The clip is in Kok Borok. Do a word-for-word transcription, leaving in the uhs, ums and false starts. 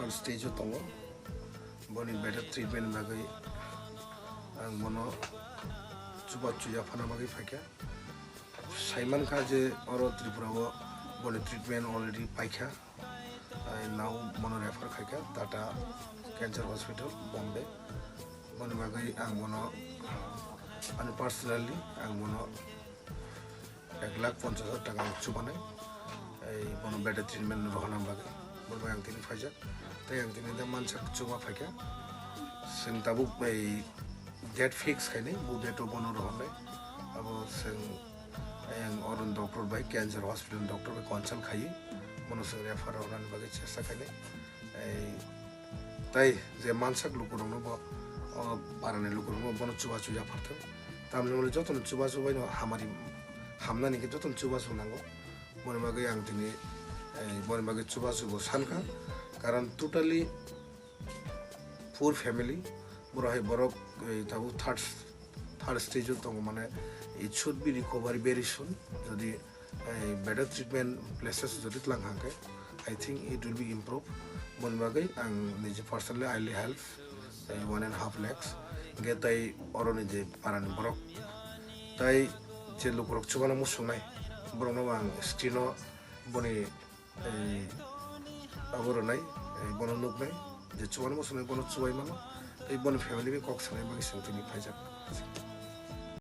Stage o tongo. Boni better treatment bagwi ang bono chuba chuya phana bagwi phaikha. Saimankha je oro Tripura o boni treatment already paikha. Ai now bono refer khaikha Tata Cancer Hospital, Bombay. Boni bagwi ang bono, ani personally ang bono ek lakh ponchas hajar taka ang chubanai. Ei bono better treatment rohorna bagwi. Boni bagwi ang tini phaijak. Tei ang tini da mansak chuba phaikha. Chwng tabuk ei date fix khainai, bo date o bono rohornai. Abo chwng Ang oro doctor bai, cancer hospital doctor bai consult khai, bono chwng refer rwnani bagwi chesta khainai. Ei, tai je mansak lukurokno bo, o parani lukurokno bono chubachu yapharthwng. Tamni hwnwi jotono chubachu baino hamari, hamnani khe jotono chubachu nango. Boni bagwi ang tini, ei, boni bagwi chubachu bo sankha. Karon totally poor family, boro hai borok, eh, tabuk third, third stage o tongo, mane it should be recovery very soon. Jodi, eh, better treatment places jodi tlang hangkhe, I think it will be improved. Boni bagwi ang niji personally I will help, eh, one and half lakhs. Hingkhe tai oroni je parani borok, tai je lukurok chubana muchungnai, borokno ang screen o boni Ei, abo rwnai, ei, bono nuknai, je chuban bo swnai bono chubai mano, tei boni family bai kok sanai bagwi chwng tini phaijak.